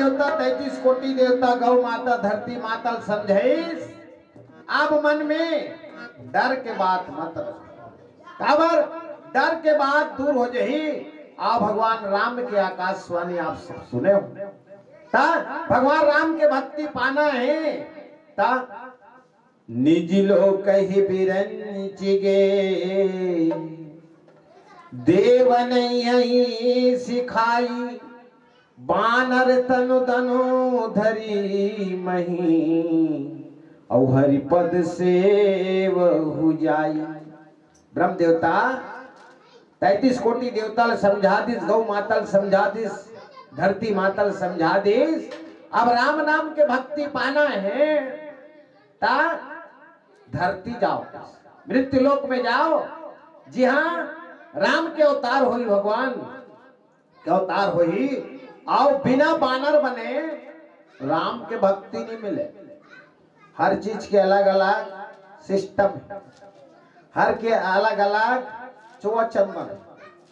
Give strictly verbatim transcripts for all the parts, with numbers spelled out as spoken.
देवता, तैंतीस कोटि देवता, गौ माता, धरती माता ल समझाइस, अब मन में डर के बात मत रख। काबर? डर के बात दूर हो जाही। आ भगवान राम के आकाशवाणी आप सब सुने हो। ता भगवान राम के भक्ति पाना हे, ता निज लोक ही बिरंच गे, देव नहीं सिखाई, बानर तनु तनु धरी मही, अउ हरिपद सेवहु जाई। ब्रह्म देवता तैंतीस कोटि देवता ल समझा दिस, गौ माता ल समझा दिस, धरती माता ल समझा दिस। अब राम नाम के भक्ति पाना हे, ता धरती जाओ, मृत्यु लोक में जाओ, जिहां राम के अवतार होही, भगवान के अवतार होही। अउ बिना बानर बने राम के भक्ति नहीं मिले। हर चीज के अलग-अलग सिस्टम हे, हर के अलग-अलग चोवा चंदन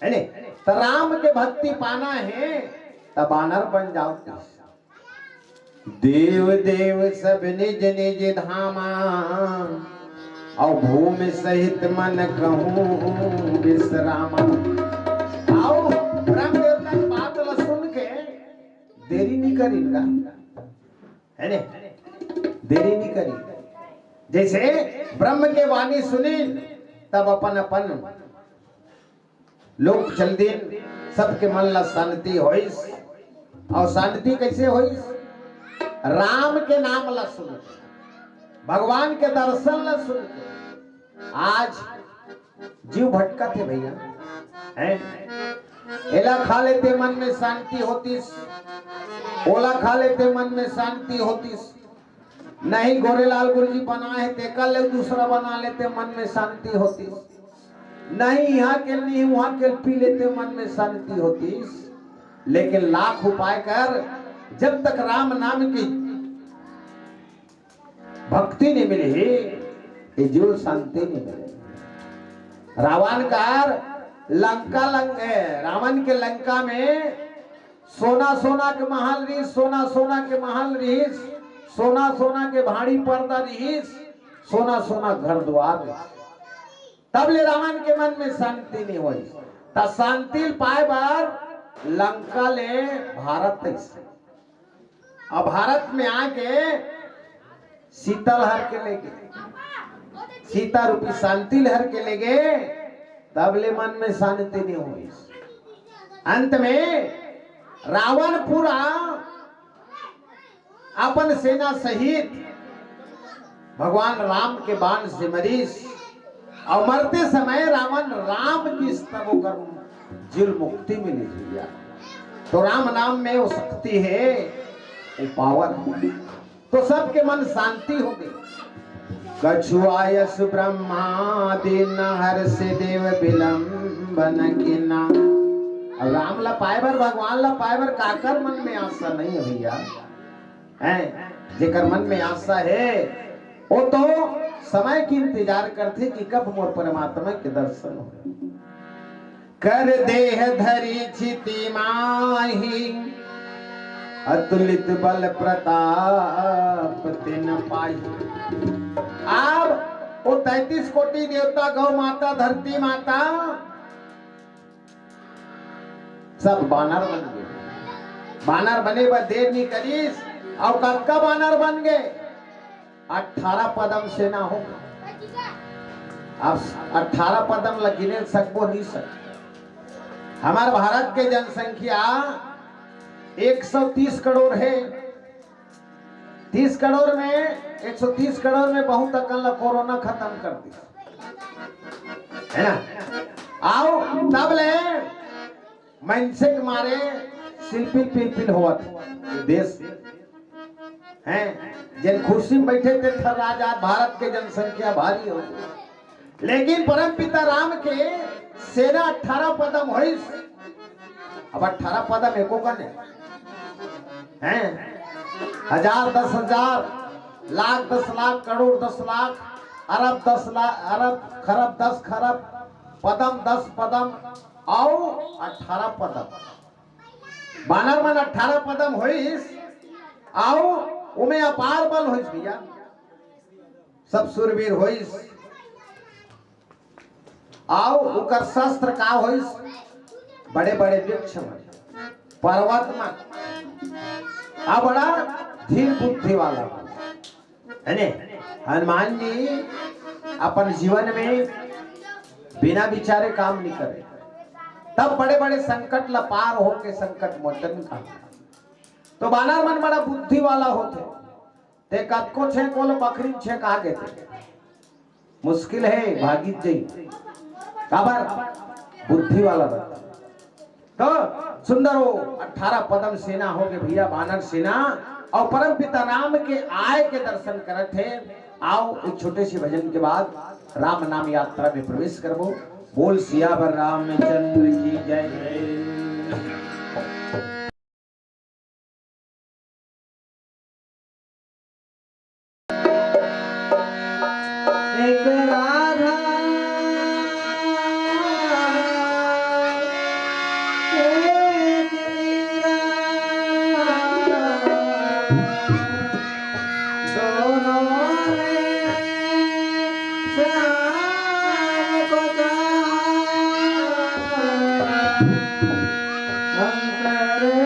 हे, नहीं? त राम के भक्ति पाना हे, त बानर बन जाओ। देव देव सब निज निज धामा, अउ भूमि सहित मन कहूँ विश्रामा। अउ ब्रह्म देवता के बात ल सुन के देरी नहीं करिन गा, हे ने? देरी नहीं करिन। जैसे ब्रह्म के वाणी सुनिन, तब अपन अपन लोक चल दिन, सबके मन ला शांति होइस। अउ शांति कैसे होइस? राम के नाम ला सुन के, भगवान के दर्शन ला सुन के। आज जीव भटकत हे भैया, हैं? एला खा लेते मन में शांति होतिस, ओला खा लेते मन में शांति होतिस, नहीं गोरेलाल गुरुजी बनाए हे, तेकर ले दूसरा बना लेते, मन में शांति होतिस। नहीं यहाँ के नहीं वहाँ के पी लेते, मन में शांति होतिस। लेकिन लाख उपाय कर, जब तक राम नाम की भक्ति नहीं मिली, ये जीव शांति नहीं मिले। रावण कर लंका लंग-, ए, रावण के लंका में सोना सोना के महल रिहिस, सोना सोना के महल रिहिस, सोना सोना के भाड़ी पर्दा रिहिस, सोना सोना घर दुआर रिहिस। तब ले रावण के मन में शांति नहीं होइस। त शांति पाए बर लंका ले भारत तइस। अब भारत में आके सीता ल हर के लेगे, सीता रूपी शांति ल हर के लेगे, तब ले मन में शांति नहीं होइस। अंत में रावण पूरा अपन सेना सहित भगवान राम के बाण से मरिस, अउ मरते समय रावण राम की स्तव कर जीव ल मुक्ति मिली भैया। तो राम नाम में वो शक्ति हे, वो पावर हे। तो सबके मन शांति होगे। कछुआ यस ब्रह्मादि न हर्षे देव बिलंबन कीना। अब राम ला पाए बर, भगवान ला पाए बर काकर मन में आशा नहीं हे भैया? हैं, जेकर मन में आशा हे, वो तो समय के इंतजार करथे कि कब मोर परमात्मा के दर्शन हो। कर देह धरी छिति माही, अतुलित बल प्रताप तिन पाही। अब वो तैंतीस कोटि देवता, गौ माता, धरती माता, सब बानर बन गे। बानर बने बर देर नहीं करिस, अउ कतका बानर बन गे? अठारह पदम सेना हो। अब अठारह पदम ल गिने सकबो नहीं सकबो। हमर भारत के जनसंख्या एक सौ तीस करोड़ हे। तीस करोड़ में, एक सौ तीस करोड़ में बहुत अकन ला कोरोना खत्म कर दिस, हे ना? अउ तब ले मनसे के मारे सिलपिल पिलपिल होवत हे देश, हैं? जेन कुर्सी में बैठे थे थर्रा जात, भारत के जनसंख्या भारी हो गे। लेकिन परमपिता राम के सेना अठारह पदम होइस, अब अठारह पदम एको कने, हैं? हजार, दस हजार, लाख, दस लाख, करोड़, दस लाख, अरब, दस लाख, अरब, खरब, दस खरब, पदम, दस पदम, अउ अठारह पदम। बानर मन अठारह पदम होइस, अउ ओमे अपार बल होइस भैया, सब सुरवीर होइस, अउ ओकर शस्त्र का होइस, बड़े बड़े वृक्ष मन, पर्वत मन, आ बड़ा धीर बुद्धि वाला मन। है ने? हनुमान जी अपन जीवन में बिना विचारे काम नहीं करे, तब बड़े बड़े संकट ला पार होके संकट मोचन का। तो बानर मन बड़ा बुद्धि वाला होथे, ते कतको छेंक ओला बखरी छेंक आगे थे, मुश्किल है भागी जई, काबर बुद्धि वाला रहता। तो सुंदर हो, अठारह पदम सेना होगे भैया, बानर सेना, अउ परम पिता राम के आय के दर्शन करत हे। आओ, एक छोटे से भजन के बाद राम नाम यात्रा में प्रवेश करबो। बोल सियावर रामचंद्र की जय। एक राधा, एक मीरा, दोनों ने श्याम को चाहा। शंकर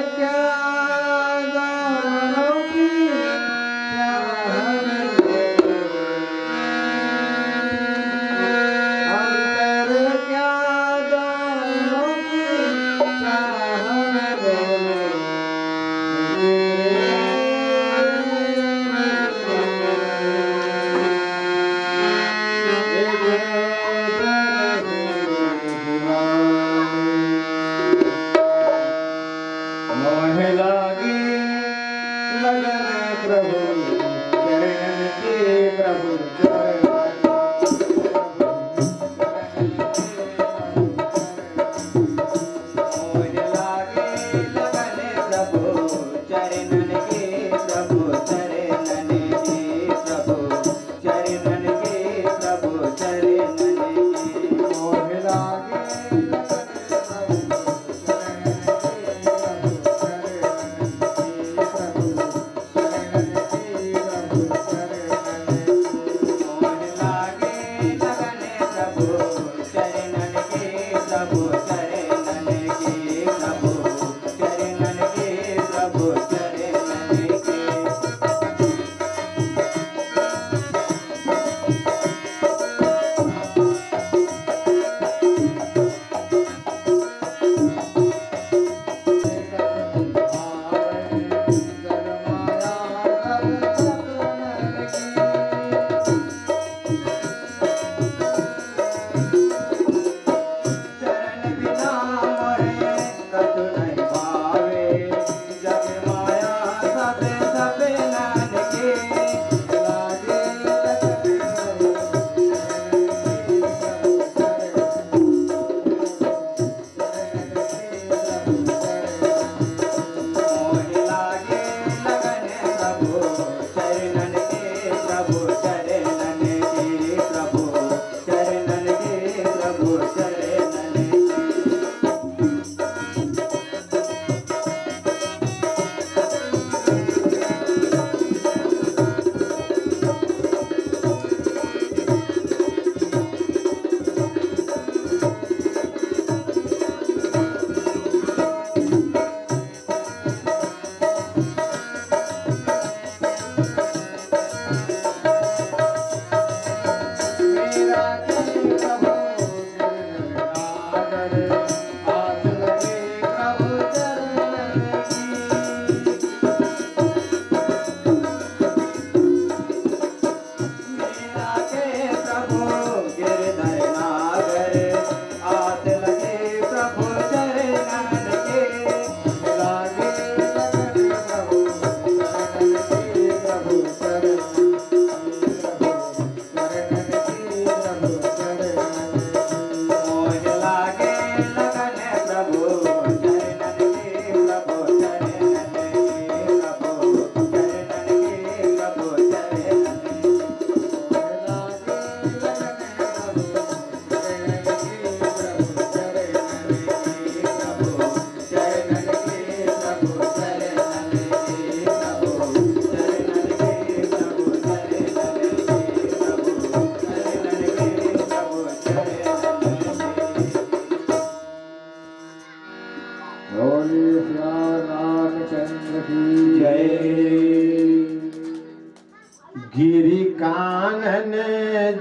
गिरि कानन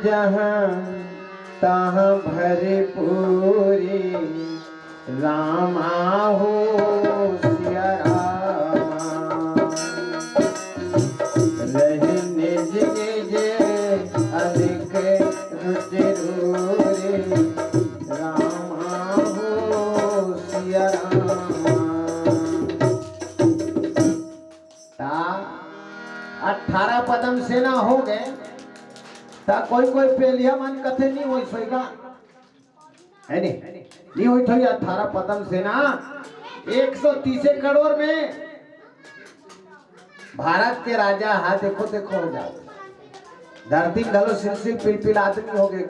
जहाँ तहाँ भरपूरी, रामा हो सिया रामा। रहे निज निज अधिक रुचि रूरी, रामा हो सिया रामा। ता अठारह पदम सेना हो गए, ता कोई कोई पेलिया मन कथे नहीं होई सोई गा, है नहीं? नहीं होई थोई अठारह पदम सेना, एक सौ तीस करोड़ में भारत के राजा हा, देखो, देखो हो जाओ, धरती घलो सिलसिल पिलपिल आदमी हो गए,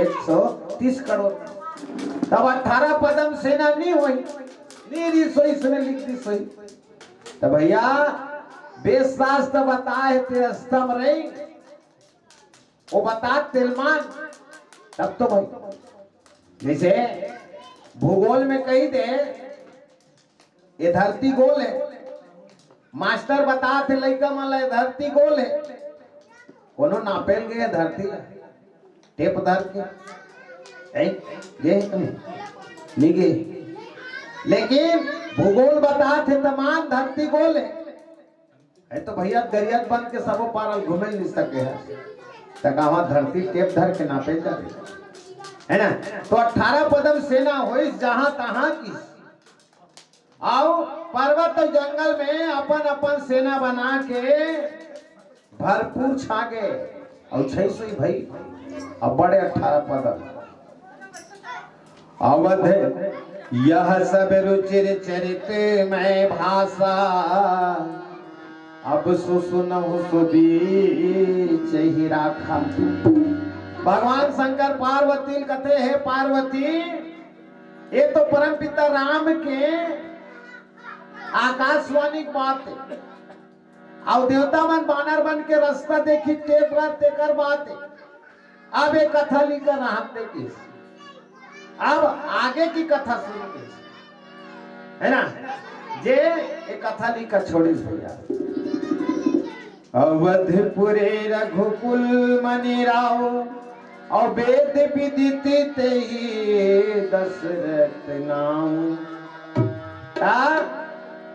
एक सौ तीस करोड़। तब अठारह पदम सेना नहीं होई, नहीं रही सोई, इसमें लिख दी सोई। तो भैया, वेद शास्त्र बता है ते स्तंभ रही, वो बता तेलमान, तब तो भाई, जैसे भूगोल में कही दे, ये धरती गोल है, मास्टर बता थे लइका मन ला, ये धरती गोल है, कोनो नापेल गए धरती ला, टेप धर के, ऐ, ये नहीं गे, लेकिन भूगोल बता थे तमान धरती गोल है। है तो भैया, दरिया बन के सबो पार घूमे नहीं सके है, त कहा धरती टेप धर के नापे जा रही है ना? तो अठारह पदम सेना होइस जहां तहां की, आओ पर्वत और जंगल में अपन अपन सेना बना के भरपूर छा गए और छै सोई भाई, अब बड़े अठारह पदम। अवध यह सब रुचिर चरित में भाषा, अब सो सुनहु सो बीच ही राखा। भगवान शंकर पार्वती ल कथे, हे पार्वती, ये तो परमपिता राम के आकाशवाणी के बात है। अउ देवता मन बानर बन के रास्ता देखी, ते बात, तेकर बात है। अब एक कथा लिखा राम ने किस, अब आगे की कथा सुन के, है ना, जे एक कथा लिखा छोड़ीस भैया। अवधपुरे रघुकुल मनि राव, और वेद विदित तेहि दशरथ नाव। आ,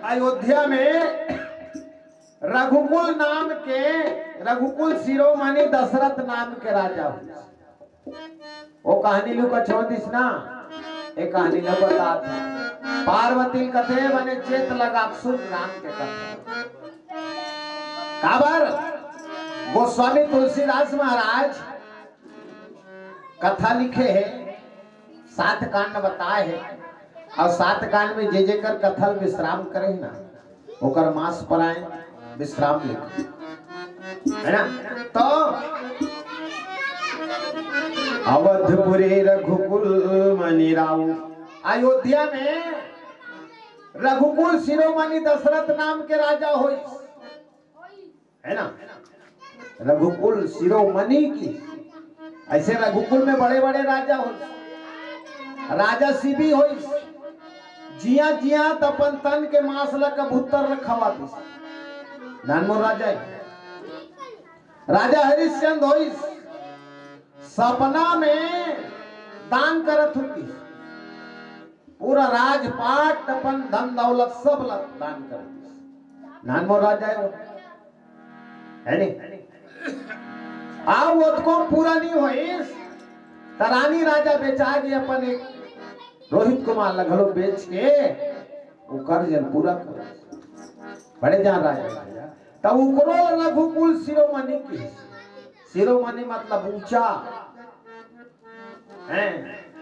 अयोध्या में रघुकुल नाम के, रघुकुल शिरोमणि दशरथ नाम के राजा हुए। वो कहानी लू का छोड़ दिस ना, ये कहानी लू बतात हे। पार्वती कथे बने चेत लगा सुन राम के कथे। काबर गोस्वामी तुलसीदास महाराज कथा लिखे हे, सात कांड बताए हे, और सात कांड में जे जेकर कथा ल विश्राम करे हे ना, ओकर मास पराए विश्राम लिखे, है ना? तो अवधपुरे रघुकुल मनि राव, अयोध्या में रघुकुल शिरोमणि दशरथ नाम के राजा होइस, है ना? रघुकुल शिरोमणि की, ऐसे रघुकुल में बड़े बड़े राजा हो, राजा शिबी होइस, जिया जिया त अपन तन के मांस ल कबूतर ल खवा दिस। नानमोर राजा हे। राजा हरिश्चंद होइस, सपना में दान करत हुई, पूरा राजपाट, अपन धन दौलत सब ल दान कर दिस। नानमोर राजा हे वो, है नी? आ ओतको पूरा नहीं होइस, त रानी राजा बेचा गे, अपन एक रोहित कुमार ल घलो बेच के ओकर जन पूरा कर। बड़े जान राजा, त ओकरो रघुकुल शिरोमणि की, शिरोमणि मतलब ऊंचा, हैं,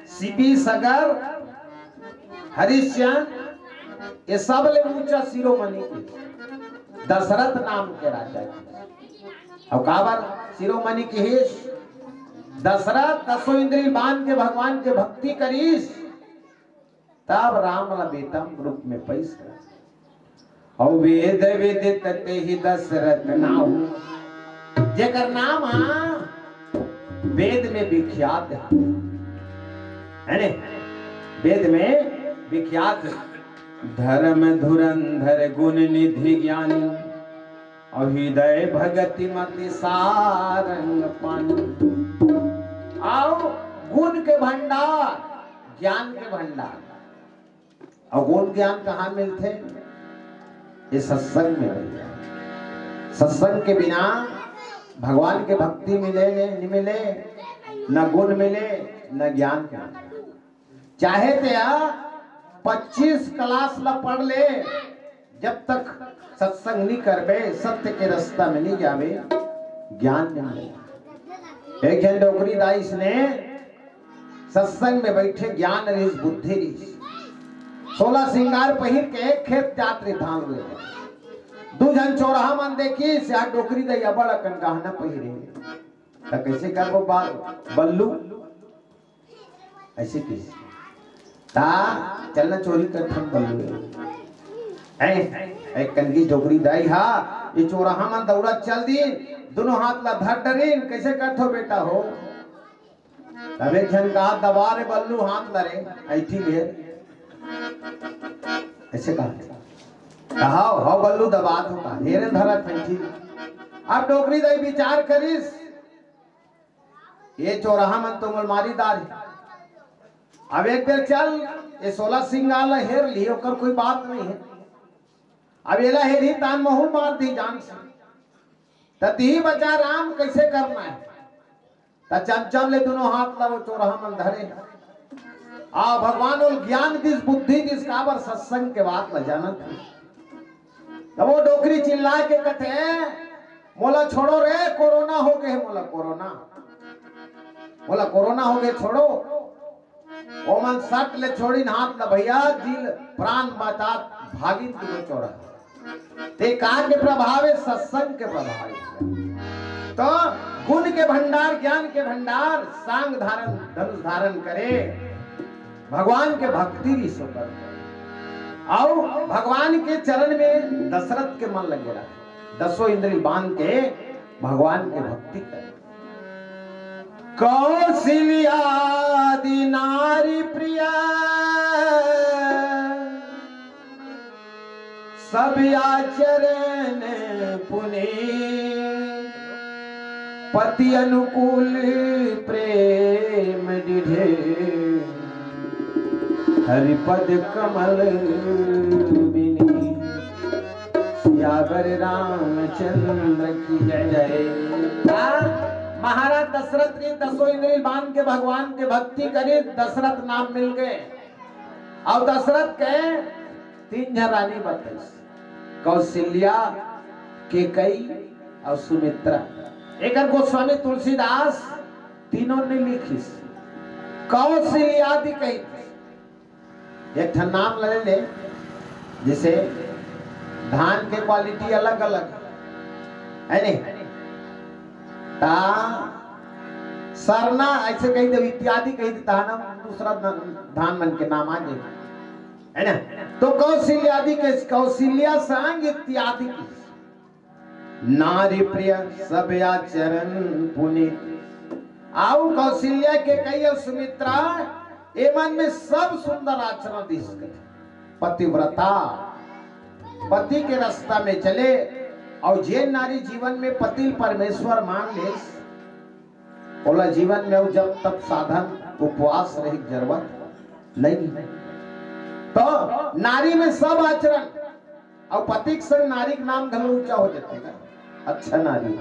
शिबी, सगर, हरिश्चंद, ये सब ले ऊंचा शिरोमणि की, दशरथ नाम के राजा की। अउ काबर शिरोमणि की हिस? दशरथ दसों इंद्री बांध के भगवान के भक्ति करिस, तब राम ला बेटा रूप में पैस। अउ वेद विदित तेहि दशरथ नाम, जेकर नाम हा वेद में विख्यात हे, है ने? वेद में विख्यात हे। धर्म धुरंधर गुण निधि ज्ञानी, अउ हृदय भगति मति सारंग पानी। अउ गुण के भंडार, ज्ञान के भंडार। अउ गुण ज्ञान कहाँ मिलथे? ये सत्संग में मिलथे। सत्संग के बिना भगवान के भक्ति मिले नहीं मिले, न गुण मिले, न ज्ञान मिले। चाहे ते पच्चीस क्लास ला पढ़ ले, जब तक सत्संग नहीं करबे, सत्य के रास्ता में नहीं जाबे, ज्ञान नहीं मिले। एक झन डोकरी दाई इसने सत्संग में बैठे, ज्ञान रिस, बुद्धि रिस, सोलह सिंगार पहिर के एक खेत जात रे धान ले। दू झन चोरहा मन देखिस, यार डोकरी दाई अबड़ अकन गहना पहिरे, त कैसे करबो बाल बल्लू? ऐसे किस ता चलना चोरी करथन बल्लू। ऐ, ऐ कनगी डोकरी दाई हा, ये चोरहा मन दौड़त चल दिन, दोनों हाथ ला धर डरिन, कैसे करथो बेटा हो? तब एक झन कहा, "दबा रे बल्लू, हाथ ला रे, ऐठी ले।" ऐसे कहा। कहा, "हाव, हाव बल्लू, दबा तो का, हेरे धरा ऐठी।" अब डोकरी दाई विचार करिस, ये चोरहा मन तो मोला मारी डारही। अब एक बेर चल, ये सोलह सिंगार ला हेर ली, ओकर कोई बात नहीं है। अब एला हेरही तान महूं मार दी जान से। त तिही बचा राम, कैसे करना है? त चमचम ले दोनों हाथ ला वो चोरहा मन धरे। आ भगवान ओला ज्ञान दिस, बुद्धि दिस, काबर सत्संग के बात ला जानत हे। तब वो डोकरी चिल्ला के कथे, "मोला छोड़ो रे, कोरोना हो गे हे मोला, कोरोना। मोला कोरोना हो गे, छोड़ो।" ओमन सट ले छोड़िन हाथ ला, भैया, जी ल प्राण बचात भागिन दुनो चोरहा। ते का के प्रभाव हे? सत्संग के प्रभाव हे। तो गुण के भंडार, ज्ञान के भंडार, सांग धारण, धनुष धारण करे, भगवान के भक्ति भी सो कर। अउ भगवान के चरण में दशरथ के मन लगे रहा, दसों इंद्रिय बांध के भगवान के भक्ति करे। कौशल्यादि नारी प्रिय सब आचरण पुनीत, पति अनुकूल प्रेम दृढ़, हरि पद कमल विनीत। सियावर रामचंद्र की जय। हाँ, महाराज दशरथ ने दसों इंद्रिय बांध के भगवान के भक्ति करी, दशरथ नाम मिल गए। अउ दशरथ के तीन झन रानी बताइस, कौशल्या, केकई अउ सुमित्रा। एकर गोस्वामी तुलसीदास तीनों ने लिखिस। कौशल्यादि कहिथे, एक ठन नाम ले ले, जैसे धान के क्वालिटी अलग-अलग हे, नहीं? ता सरना ऐसे कहि दे, इत्यादि कहि दे, तहां दूसरा धान मन के नाम आ जाही, हे ना? तो कौशल्यादि के, कौशल्या संग इत्यादि की नारी प्रिय सब आचरण पुनीत। अउ कौशल्या, केकई अउ सुमित्रा, एमन में सब सुंदर आचरण दिस। पतिव्रता, पति के रास्ता में चले। अउ जेन नारी जीवन में पति परमेश्वर मान लेस, ओला जीवन में अउ जप तप साधन उपवास रहे जरूरत नहीं। तो नारी में सब आचरण, अउ पति के संग नारी के नाम घलो ऊंचा हो जाथे ना। अच्छा नारी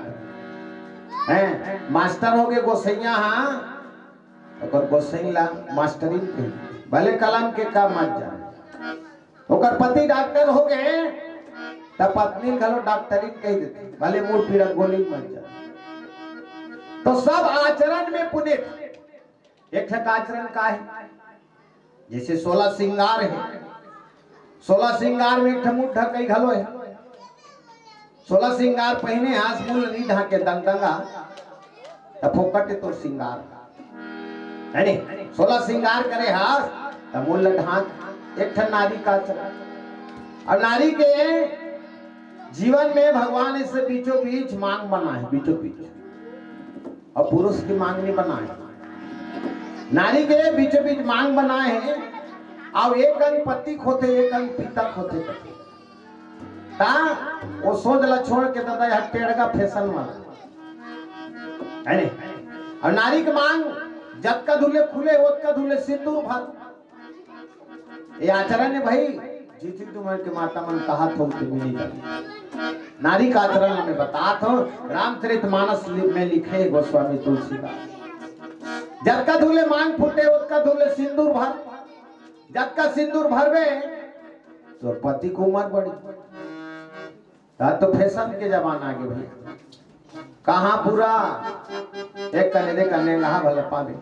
हे, मास्टर हो गे गोसैया, हाँ, ओकर गोसैया ला मास्टरिन कही, भले कलम के का मत जाने। ओकर पति डॉक्टर हो गे, त पत्नी घलो डॉक्टरिन कहि देथे, भले मूड़ पीरा गोली मत जा। तो सब आचरण में पुनीत। एक ठक आचरण का हे? जैसे सोलह सिंगार हे, सोलह सिंगार में एक ठक मुंह ढकई घलो हे। सोलह सिंगार पहिने हस, मुंह नी ढांके दंगदंगा, त फोकट हे तोर सिंगार, हे नी? सोलह सिंगार करे हस, त मुंह ल ढांक, एक ठन नारी का आचरण। अउ नारी के जीवन में भगवान इसे बीचों बीच मांग बनाए हे, बीचों बीच, अउ पुरुष की मांग नहीं बनाए हे। नारी के बीचों बीच मांग बनाए हे, अब एक अंग पति के होथे, एक अंग पिता के होथे। ता वो सोच ला छोड़ के दादा, यह टेड़गा फैशन वाला है नहीं। और नारी के मांग जतका धुले खुले, ओतका धुले सिंदूर भर। ये आचरण है भाई, जितनी तुम्हारे के माता मन कहा थो, तुम नहीं कर। नारी का आचरण मैं बता थो, रामचरित मानस लि-, में लिखे गोस्वामी तुलसीदास, जतका धुले मांग फूटे, ओतका धुले सिंदूर भर। जतका सिंदूर भरबे, तोर पति के उमर बढ़ी। ता तो फैशन के जमाना आगे भैया। कहाँ पूरा एक कने दे कने लहा भले पावे।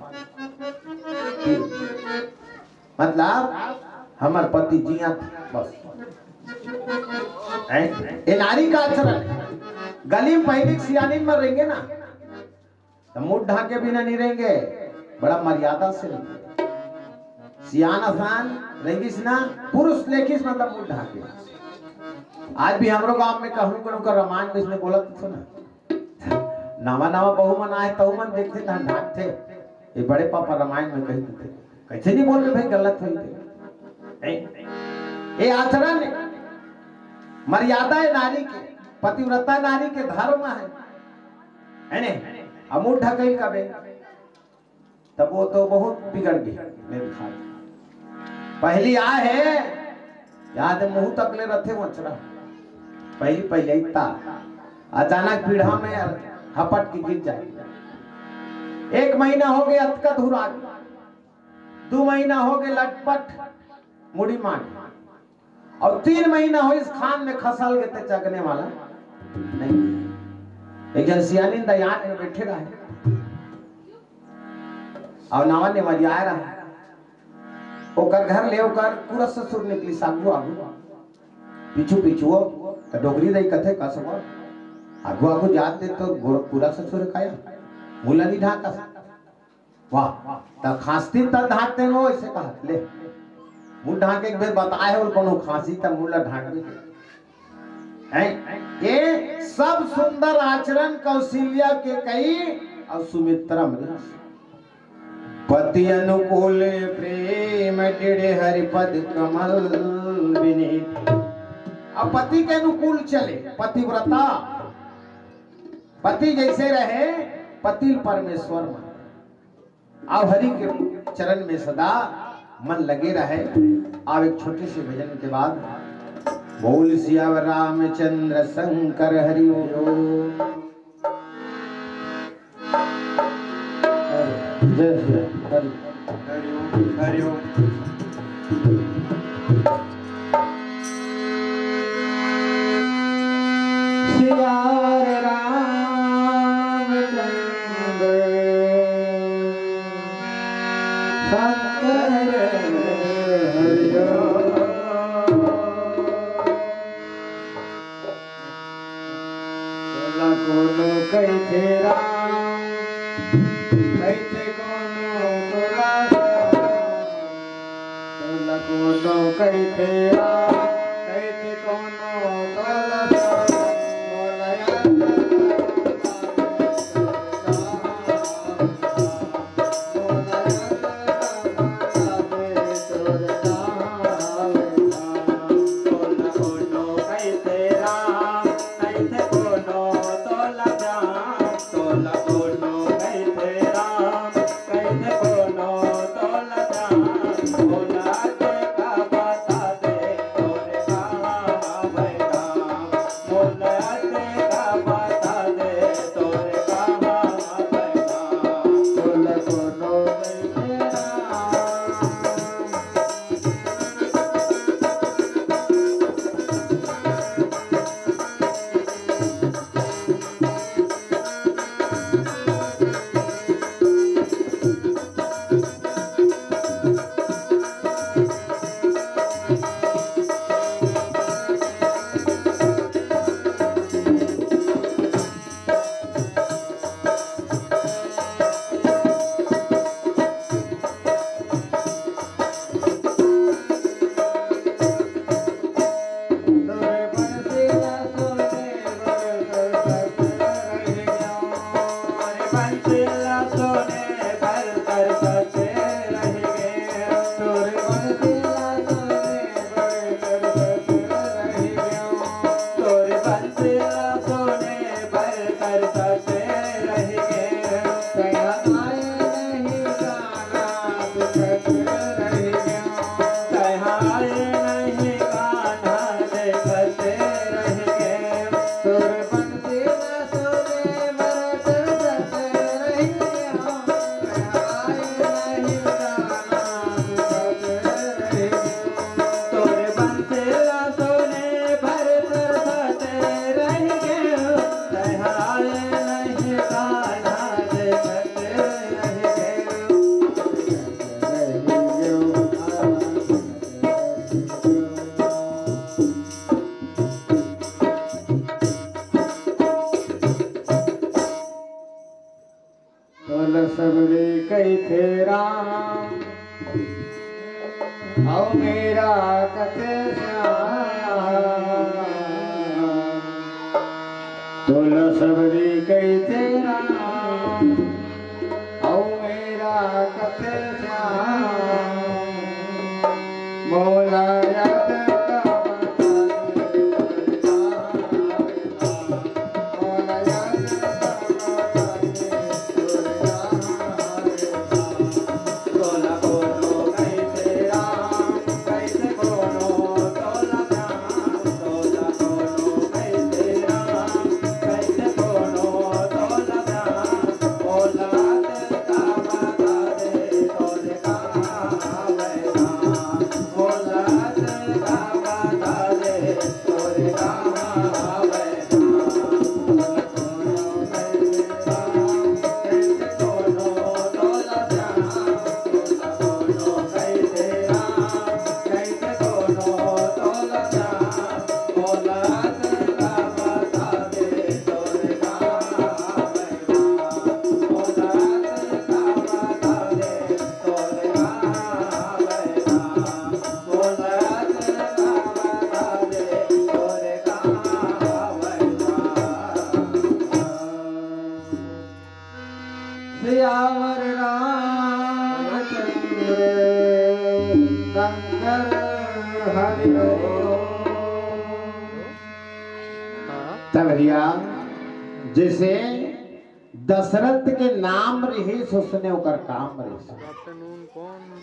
मतलब, हमर पति जिया बस। हैं? ये नारी का आचरण है। गली में पहले सियानी में रहेंगे ना, तो मुंह ढाके बिना नहीं रहेंगे, बड़ा मर्यादा से रहेंगे। सियान असान रहेंगे ना, पुरुष लेखिस मतलब मुंह ढाके। आज भी हमरो गांव में कहूं करूं का रामायण में इसने बोला तो सुना, नवा नवा बहू मन आए, तहू मन देखते थे, ढाकते। ये बड़े पापा रामायण में कही थे, कैसे नहीं बोल रहे भाई, गलत है ये। ए, ये आचरण मर्यादा है नारी के, पतिव्रता नारी के धर्म है, है ने? अब मुंह ढकई कबे, तब वो तो बहुत बिगड़ गई। मेरे ख्याल पहली आ है, याद है, मुंह तक ले रथे वचरा। पहली, पहले इतना अचानक पीढ़ा में हपट के गिर जाए। एक महीना हो गया अतका धुरा, दो महीना हो गए लटपट मुड़ी मार, और तीन महीना हो इस खान में खसल के ते चगने वाला नहीं। एक जन सियानी दयान में बैठे रहे और नावा ने मरिया रहा। ओकर घर ले ओकर पूरा ससुर निकली सागू आगू, पीछू पीछू हो, तो डोकरी दई कथे का सब आगू आगू जाते तो गोर-, पूरा ससुर काया मुला नहीं ढाका। वाह, त खांसती त ढाकते हो, ऐसे कहा ले। मुंह ढाके एक बेर बताए हो कोनो खांसी त मुंह ला ढाक दे। हैं? ये सब सुंदर आचरण कौशल्या के कई और सुमित्रा में। पति अनुकूल प्रेम दृढ़ हरि पद कमल विनीत। अब पति के अनुकूल चले, पतिव्रता, पति जैसे रहे, पति परमेश्वर मन। आप हरि के चरण में सदा मन लगे रहे। आप एक छोटे से भजन के बाद बोल सियावर रामचंद्र शंकर हरि ओम। जय श्री हरि। हरि ओम, हरि ओम। सियावर रामचंद्र शंकर हरि ओम। तोला कोनो कहिथे राम, कहिथे कोनो तोला राम। तोला कोनो कहिथे राम, कहिथे कोनो तोला राम। मोला याद सबरी कहिथे राम, अउ मेरा कथे श्याम। तोला सबरी कहिथे राम, अउ मेरा कथे श्याम। मोला याद सियावर रामचंद्र शंकर हरि हरि। तब भैया, जैसे दशरथ के नाम रहिस, उसने ओकर काम रहिस।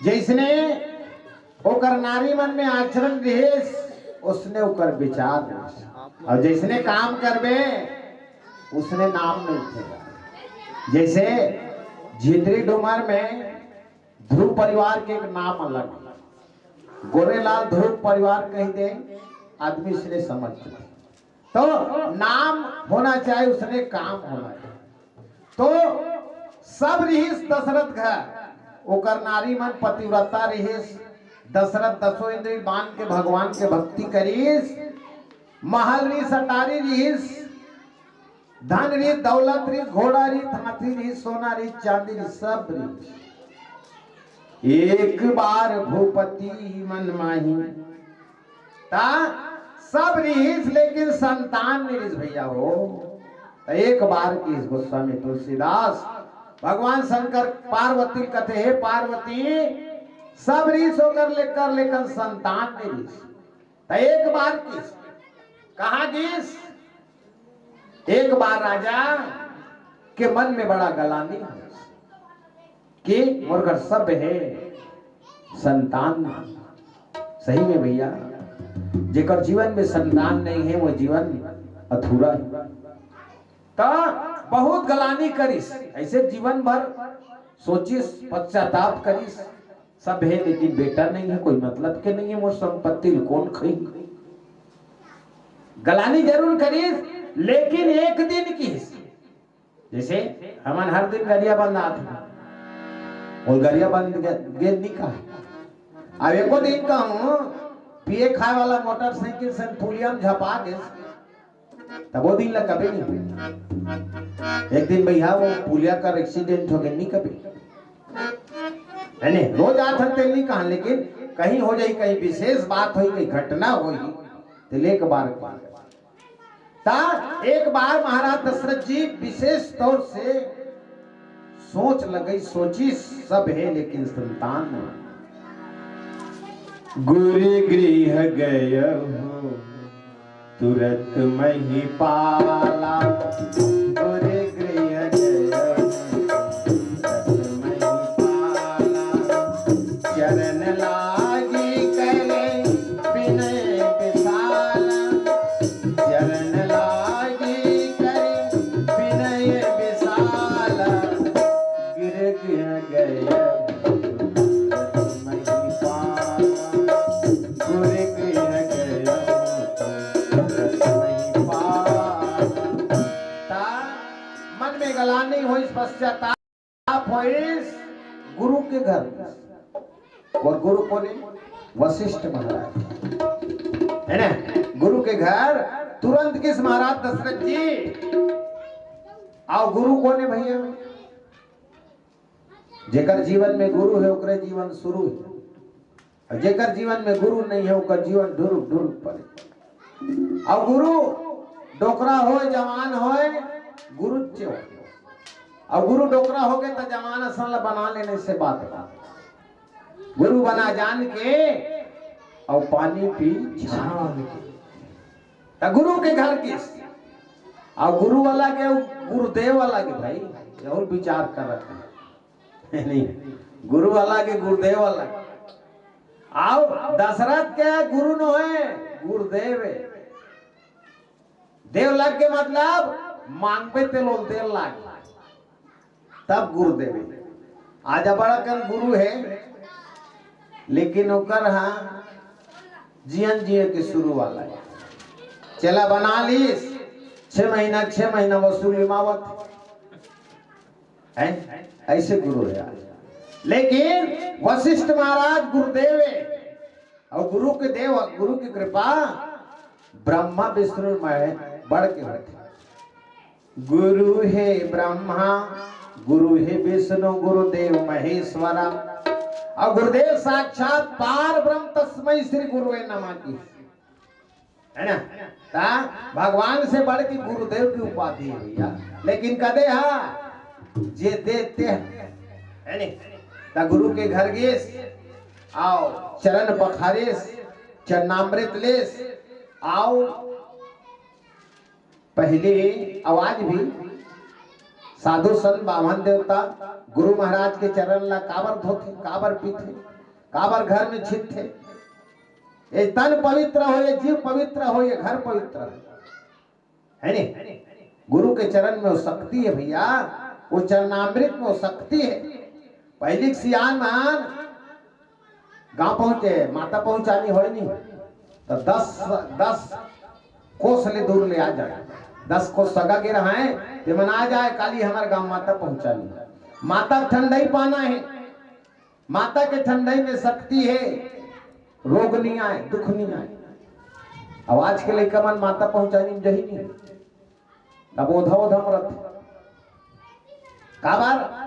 जैसने ओकर नारी मन में आचरण रहिस, उसने ओकर विचार रहिस। अउ जैसने काम करबे, उसने नाम मिलथे। जैसे झिंदरी डूमर में ध्रुव परिवार के एक नाम अलग हे। गोरेलाल ध्रुव परिवार कहि दे, आदमी इसने समझ जाथे। तो नाम होना चाहिए, उसने काम होना चाहिए। तो सब रिहिस दशरथ घर, ओकर नारी मन पतिव्रता रिहिस। दशरथ दसों इंद्री बांध के भगवान के भक्ति करिस। महल रिहिस, अटारी रिहिस, धन रिहिस, दौलत रिहिस, घोड़ा रिहिस, हाथी रिहिस, सोना रिहिस, चांदी रिहिस, सब रिहिस। एक बार भूपति मन माही, ता सब रिहिस, लेकिन संतान नइ रिहिस भैया हो। त एक बार किहिस गोस्वामी तुलसीदास, भगवान शंकर पार्वती ल कथे, "हे पार्वती, सब रिहिस ओकर लेकर, लेकिन संतान नइ रिहिस।" त एक बार किहिस, कहाँ गिस? एक बार राजा के मन में बड़ा गलानी होइस कि मोर घर सब हे, संतान नहीं। सही में भैया, जेकर जीवन में संतान नहीं है, वो जीवन अधूरा है। त बहुत गलानी करिस, ऐसे जीवन भर सोचिस, पश्चाताप करिस, सब हे लेकिन बेटा नहीं है, कोई मतलब के नहीं है, मोर संपत्ति ल कोन खई। गलानी जरूर करिस, लेकिन एक दिन किहिस, जैसे हमन हर दिन गरिया बंदात हन, वो गरिया बंद गे-, गेंद नहीं कहा। अब एको दिन कहूँ, पिए खाए वाला मोटरसाइकिल से पुलिया में झपा गिस, तब वो दिन ला कभी नहीं। एक दिन भैया वो पुलिया कर एक्सीडेंट हो गए, नहीं कभी। है नहीं, रोज आत हन तेल नहीं कहा, लेकिन कहीं हो जाई, कहीं विशेष बात होई, कहीं घटना होई, तो एक बार कहा। ता एक बार महाराज दशरथ जी विशेष तौर से सोच लगई, सोचिस, सब हे लेकिन संतान नहीं। गुरु गृह गयहु तुरत महिपाला, गुरु गृह गयहु तुरत महिपाला। चरण लागी करे विनय विशाला, चरण लागी करे विनय विशाला। गिर गया गया महिपाला, गुरु गृह गया महिपाला। ता मन में गलानी होइस, पश्चाताप होइस, गुरु के घर। वो गुरु कोन हे? वशिष्ठ महाराज, है ना? गुरु के घर तुरंत गिस महाराज दशरथ जी। अउ गुरु कोन हे भैया? जेकर जीवन में गुरु हे, ओकरे जीवन शुरू हे। अउ जेकर जीवन में गुरु नहीं हे, ओकर जीवन ढुरुक ढुरुक पड़े। अउ गुरु डोकरा होय, जवान होय, गुरु चे होय। अउ गुरु डोकरा होगे त जवान असन ल बना लेने से बात बा। गुरु बना जान के अउ पानी पी छान के। त गुरु के घर के, अउ गुरु वाला के, गुरुदेव वाला के भाई, जरूर विचार करत हे। नहीं, गुरु वाला के, गुरुदेव वाला के। अउ दशरथ के गुरु नो हे, गुरुदेव हे। देव लग के मतलब मांगबे ते लोल देर लाग, तब गुरु देवे। आज बड़ा कन गुरु हे, लेकिन ओकर हा जीवन जिए के शुरू वाला हे। चेला बना लीस, छह महीना, छह महीना वसूली मावत हे, ऐसे गुरु हे आज। लेकिन वशिष्ठ महाराज गुरुदेव हे, अउ गुरु के देव, गुरु की कृपा ब्रह्मा विष्णु महेश बड़ के होथे। गुरु हे ब्रह्मा, गुरु हे विष्णु, गुरुदेव महेश्वरा। अउ गुरुदेव साक्षात पार ब्रह्म, तस्मै श्री गुरुवे नमः की, हे ना? त भगवान से बढ़ के गुरुदेव की उपाधि हे भैया। लेकिन कदे हा जे देते हे, हे नी? त गुरु के घर गेस, अउ चरण पखारेस, चरणामृत लेस, अउ पहली आवाज भी साधु संत बामन देवता गुरु महाराज के चरण ला काबर धोथे, काबर पीथे, काबर घर में छितथे। ये तन पवित्र हो, ये जीव पवित्र हो, ये घर पवित्र हो, हे नी? गुरु के चरण में वो शक्ति हे भैया, वो चरणामृत में वो शक्ति हे। पहली सियान मन गांव पहुंचे, माता पहुंचानी होय नी, त दस, दस कोस ले दूर ले आ जाय। दस कोस सगा के रहय, ते मन आ जाय, काली हमर गांव माता पहुंचानी। माता ठंडई पाना हे, माता के ठंडई में शक्ति हे, रोग नी आय, दुख नी आय। अब आज के लइका मन माता पहुंचानी में जही नी, तब ओधा ओधा मरत। काबर?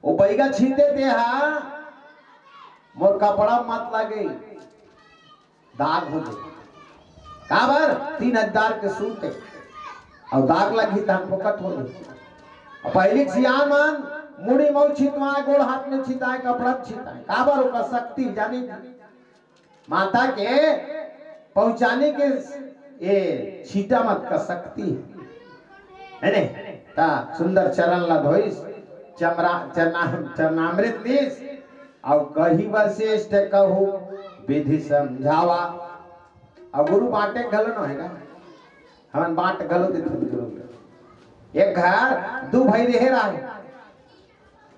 वो बैगा छीते ते हा, मोर कपड़ा मत लागे, दाग हो जाए। काबर? तीन हजार के सूट हे, अउ दाग लगही त हम फोकट हो जाए। अउ पहली सियान मन मुड़ी मऊ छितवाए, गोड़ हाथ में छिताए, कपड़ा छिताए। काबर? ओकर शक्ति जानी थी। माता के पहुंचाने के ये छीटा मत का शक्ति हे, हे ने? ता सुंदर चरण ला धोइस, चमरा, चरना-, चरणामृत लीस, अउ कही वशिष्ठ कहू विधि समझावा। अउ गुरु बांटे घलो न होय गा, हमन बांट घलो देथन गुरु। एक घर दू भाई रहे रहे,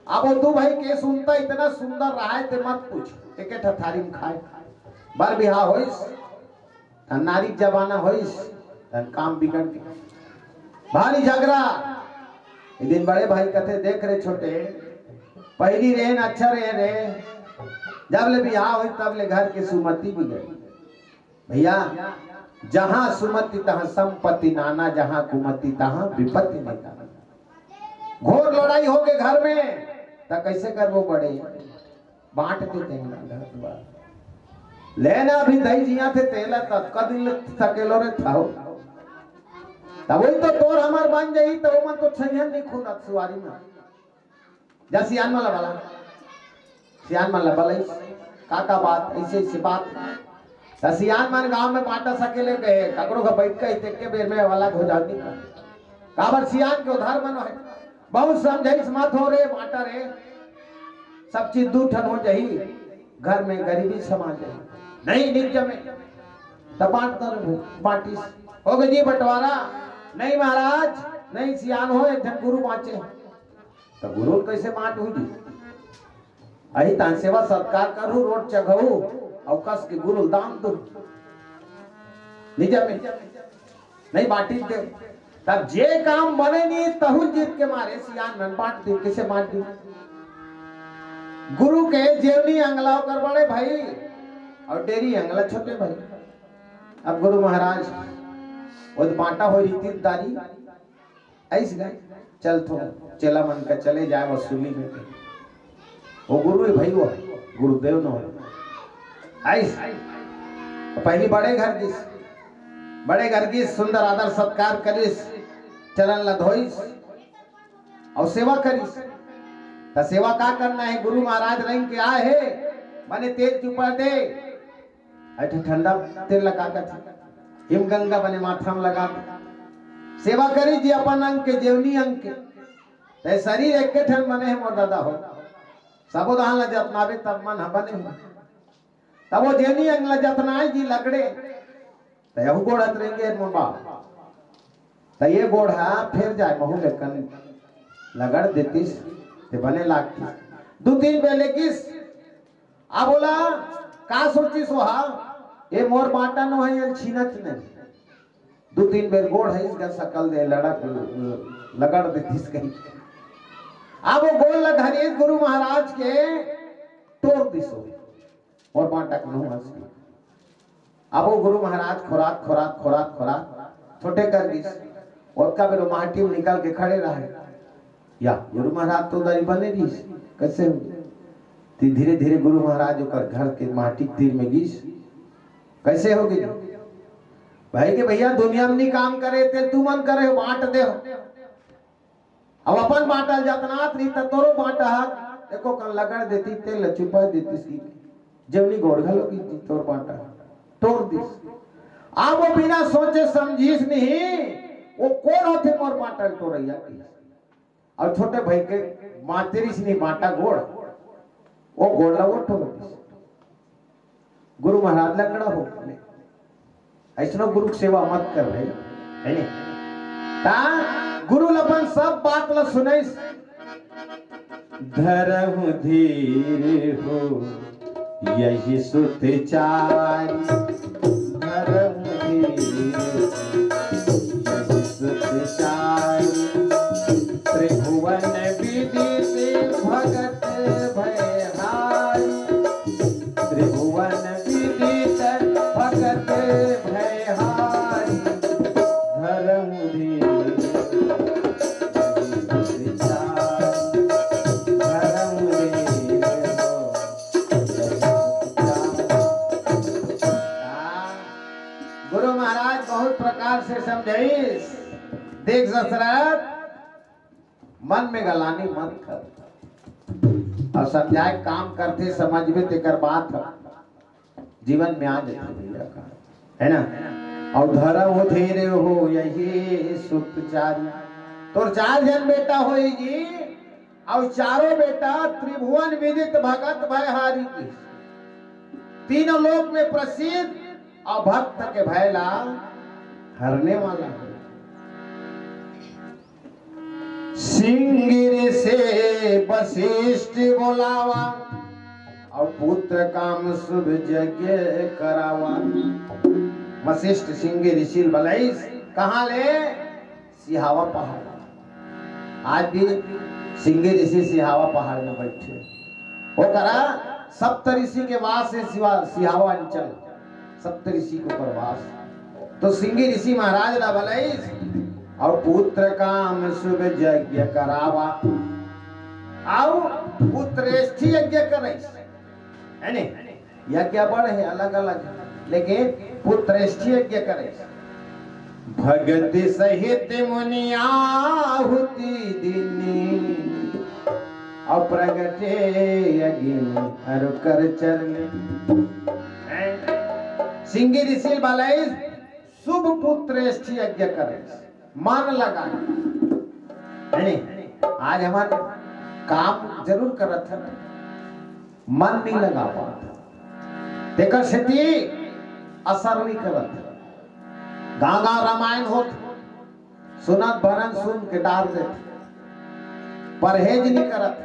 अब वो दू भाई के सुनता इतना सुंदर रहा है, ते मत पूछ। एके ठा थारी में खाए, बर बिहाव होइस, तन नारी के जमाना होइस, तन काम बिगड़ गे, भारी झगड़ा। एक दिन बड़े भाई कथे, "देख रे छोटे, पहली रेन अच्छा रहे रे, जब ले बिहाव होइस तब ले घर के सुमति बिगड़।" भैया, जहां सुमति तहां संपत्ति नाना, जहां कुमति तहां विपत्ति निदाना। घोर लड़ाई होगे घर में, त कैसे करबो बड़े? बांट दे तेला घर दुआर। लेना अभी दई जिया थे तेला, ततका दिन ले सकेलो रे थाओ। तब वही तो तोर हमर बन जाई, त ओमन तो छइहन नहीं खुंदत सुवारी में। जा सियान मन ला बला, सियान मन ला बलइस, का का बात, ऐसे ऐसे बात। त सियान मन गांव में बांटा सकेले गए, ककरो का बैठ के तेके बेर में अलग हो जाती का। काबर सियान के उधार मन है, बहुत समझाइस, "मत हो रे, बांटा रे, सब चीज दू ठन हो जाही, घर में गरीबी समा जाही।" नहीं, नहीं जमे। त बांट दो रे, बांटिस, हो गए जी बंटवारा। नहीं महाराज, नहीं सियान हो, एक ठन गुरु बांचे। त गुरु कैसे बांट हुई जी? अही तान सेवा सत्कार करू, रोट चघऊ, अउ कस के गुरु दान दू। निजा में नहीं बांटिस दे। तब जे काम बने नहीं, तहु जीत के मारे सियान मन बांट दी। किसे बांट दी? गुरु के जेवनी अंगला ओकर बड़े भाई, अउ डेरी अंगला छोटे भाई। अब गुरु महाराज, वो तो बांटा हो रीति दारी, ऐस गए, चल थो, चेला मन का चले जाए वसूली में। वो गुरु हे भाई, वो गुरुदेव नो हे। आइस, पहली बड़े घर गिस, बड़े घर गिस, सुंदर आदर सत्कार करिस, चरण ल धोइस अउ सेवा करिस। त सेवा का करना हे? गुरु महाराज रंग के आए हे, बने तेल चुपा दे, अइठे ठंडा तेल लगा के, हिम गंगा बने माथा म लगा दे। सेवा करिस जी अपन अंग के, जेवनी अंग के। ते शरीर एके ठन बने हे मोर दादा हो, सबो दहान ल जतनाबे तब मन ह बने हो। तब वो जेवनी अंग ल जतनाए जी लगड़े, ते यहू गोड़ अतरेंगे मोर बाप। त ये गोड़ ह फेर जाए महू लेकन लगड़ देतिस, ते बने लागतिस। दू तीन बेर लेगिस, अब ओला का सोचिस ओहा, ये मोर बांटा नो हे, एल छीनत नहीं। दू तीन बेर गोड़ हइस गा सकल दे लड़क, लगड़ देतिस कहीं। अब वो गोड़ ल धरिस गुरु महाराज के, टोर दिस ओ, मोर बांटा के नो हस। अब वो गुरु महाराज खोरात, खोरात, खोरात, खोरात, छोटे कर दिस। ओतका बेर वो माटी म निकल के खड़े रहे। या गुरु महाराज तो दरी बने रहिस, कइसे हो? ती धीरे धीरे गुरु महाराज ओकर घर के माटी के तीर में गिस। कइसे हो गे? भाई के भैया दुनिया में नहीं काम करे, ते तुमन करे हो, बांट दे हो। अब अपन बांटल जतनात रही त तोरो बांटा हक, एको कन लगड़ देती, तेल ल चुपा देती सी। जेवनी गोड़ घलो की तोर बांटा हक, टोर दिस। अब वो बिना सोचे समझिस नहीं, वो कोन होथे मोर बांटा ल टोरइया की। अउ छोटे भाई के मातेरी से नहीं बांटा गोड़, वो गोड़ ला वो टोर दिस। गुरु महाराज लगड़ा हो गए। अइसनो गुरु के सेवा मत कर भाई, हे नहीं? ता गुरु ल अपन सब बात ल सुनाइस। धरहु धीर हो यही सुत चारी, धरहु धीर हो यही सुत चारी। त्रिभुवन विदित भगत भयहारी, त्रिभुवन विदित भगत भयहारी। धरहु धीर, धरहु धीर। गुरु महाराज बहुत प्रकार से समझाइस। देख दशरथ, मन में गलानी मत कर। अउ समझाए काम करथे, समझबे तेकर बात ह, जीवन में आ जाथे भैया का, हे ना? अउ धरहु धीर हो यही सुत चारी। तोर चार झन बेटा होई जी, अउ चारों बेटा त्रिभुवन विदित भगत भयहारी की, तीनों लोक में प्रसिद्ध अउ भक्त के भय ला हरने वाला हो। सिंगिर से वशिष्ठ बोलावा, अउ पुत्र काम शुभ यज्ञ करावा। वशिष्ठ सिंगिर ऋषि ल बलाइस, कहाँ ले? सिहावा पहाड़। आज भी सिंगिर ऋषि सिहावा पहाड़ में बैठे। ओकरा सप्त ऋषि के वास हे सिवा-, सिहावा अंचल, सप्त ऋषि के ऊपर वास। तो सिंगिर ऋषि महाराज ला बलाइस, अउ पुत्र काम शुभ यज्ञ करावा, अउ पुत्रेष्ठी यज्ञ कराइस, हे ने? यज्ञ बड़ हे, अलग-अलग, लेकिन पुत्रेष्ठी यज्ञ करे। भगति सहित मुनि आहुति दीनी, अउ प्रगटे अग्नि अरु कर चरनी। सिंगिर ऋषि बलाइस, शुभ पुत्रेष्ठी यज्ञ करे, मन लगा, हे ने? आज हमन काम जरूर करत हन, मन नहीं लगा पात, तेकर सेती असर नहीं करत। गांव गांव रामायण होत, सुनत भरन सुन के डार देत, परहेज नहीं करत।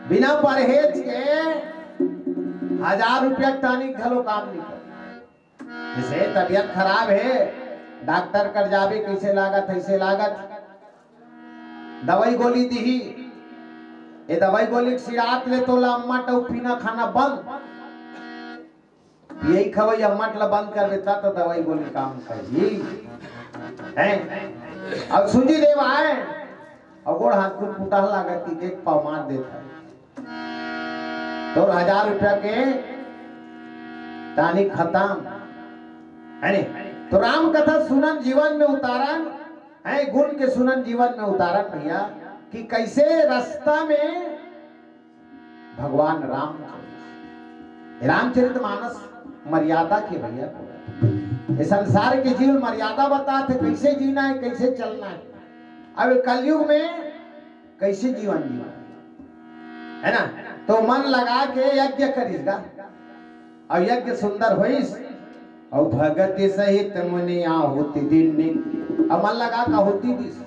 बिना परहेज के हजार रुपया के टानिक घलो काम नहीं करत। जैसे तबीयत खराब हे, डॉक्टर कर जाबे, कइसे लागत, अइसे लागत, दवाई गोली दिही। ए दवाई गोली के सिरात ले तोला अम्मट अउ पीना खाना बंद। पियई खवई अम्मट ला बंद कर देता तो दवाई गोली काम करही। हैं? अब सूजी देवाय, अउ गोड़ हाथ कुटकुटाह लागत कि एक पाव मार देता। तोर हजार रुपया के टानिक खतम, है नी? तो राम कथा सुनन, जीवन में उतारन, है गुण के सुनन, जीवन में उतारन भैया, कि कैसे रास्ता में भगवान राम, रामचरित मानस मर्यादा के भैया को, ये संसार के जीव मर्यादा बताथे, कैसे जीना है, कैसे चलना है। अब कलयुग में कैसे जीवन जीवन, है ना? तो मन लगा के यज्ञ करिस गा, अउ यज्ञ सुंदर होइस, अउ भगति सहित मुनि आहुति दीन्ह। अब मन लगा के आहुति दीस,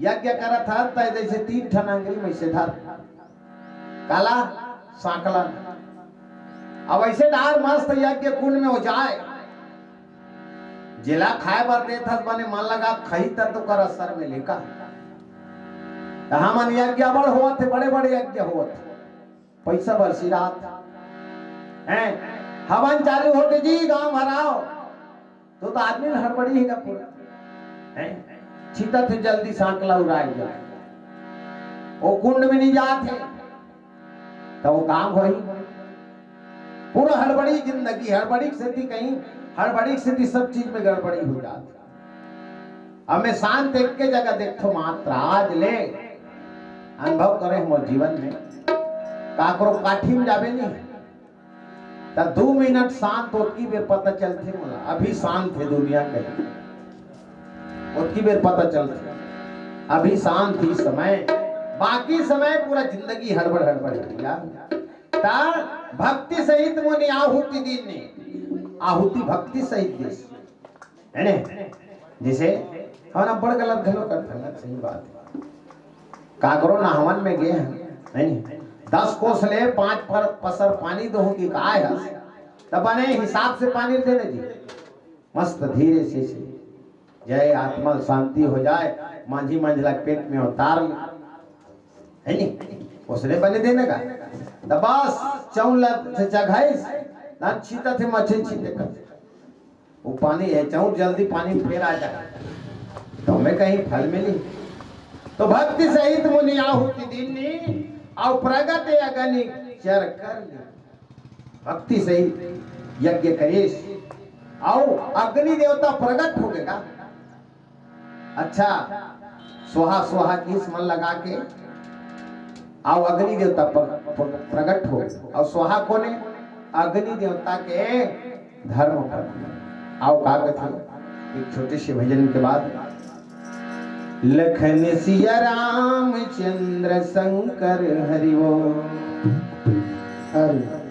यज्ञ करत हस त जैसे तीन ठन अंगरी में से धर, काला, सांकलन। अब ऐसे डार मस्त यज्ञ कुंड में हो जाए, जेला खाए बर देत हस बने मन लगा खही त तो कर असर में लेका। त हमन यज्ञ बड़ होवत हे, बड़े बड़े यज्ञ होवत हे, पैसा बरसी रात हैं, हवन चालू होगे जी, गांव भराव, तो तो आदमी हड़बड़ी हे गा पूरा, हैं, छीतत हे जल्दी सांकला उड़ाए जा, वो कुंड में नहीं जात हे, तो वो काम होही। पूरा हड़बड़ी जिंदगी, हड़बड़ी के सेती कहीं, हड़बड़ी के सेती सब चीज में गड़बड़ी हो जात। अब मैं शांत एक के जगह देखथो मात्र, आज ले अनुभव करे मोर जीवन में, काकरो काठी में जाबे नहीं, त दू मिनट शांत, ओतकी बेर पता चलथे मोला, अभी शांत हे दुनिया कहीं, ओतकी बेर पता चलथे, अभी शांत ही समय, बाकी समय पूरा जिंदगी हड़बड़ हड़बड़ है यार। त भक्ति सहित मुनि आहुति दीन्ह, आहुति भक्ति सहित दीस, है ने? जैसे हमन अब्बड़ गलत घलो करथन, सही बात है। काकरो नहावन में गे हन, है नी? दस कोस ले पांच पर, पसर पानी दोहूं कि काय हस, त बने हिसाब से पानी दे दे जी, मस्त धीरे से, से। जय आत्मा शांति हो जाए, मांझी मंझला पेट में उतार ले, है नी? ओसने बने देने का। त बस चौल से चघाइस, ना छीतत हे मछली छीते कर। वो पानी है, चौर जल्दी पानी में फेर आ जाए, तो हमें कहीं फल मिली। तो भक्ति सहित मुनि आहुति दीन्ह, अउ प्रगट अग्नि चर कर लीन्ह। भक्ति सहित यज्ञ करिस, अउ अग्नि देवता प्रगट होगे गा। अच्छा, स्वाहा स्वाहा किहिस मन लगा के, अउ अग्नि देवता प्र-, प्र-, प्रगट हो, अउ स्वाहा कोने? अग्नि देवता के धर्म पत्नी। अउ का कथे एक छोटे से भजन के बाद, लखन सिया रामचंद्र शंकर हरि बोल। हरि बोल।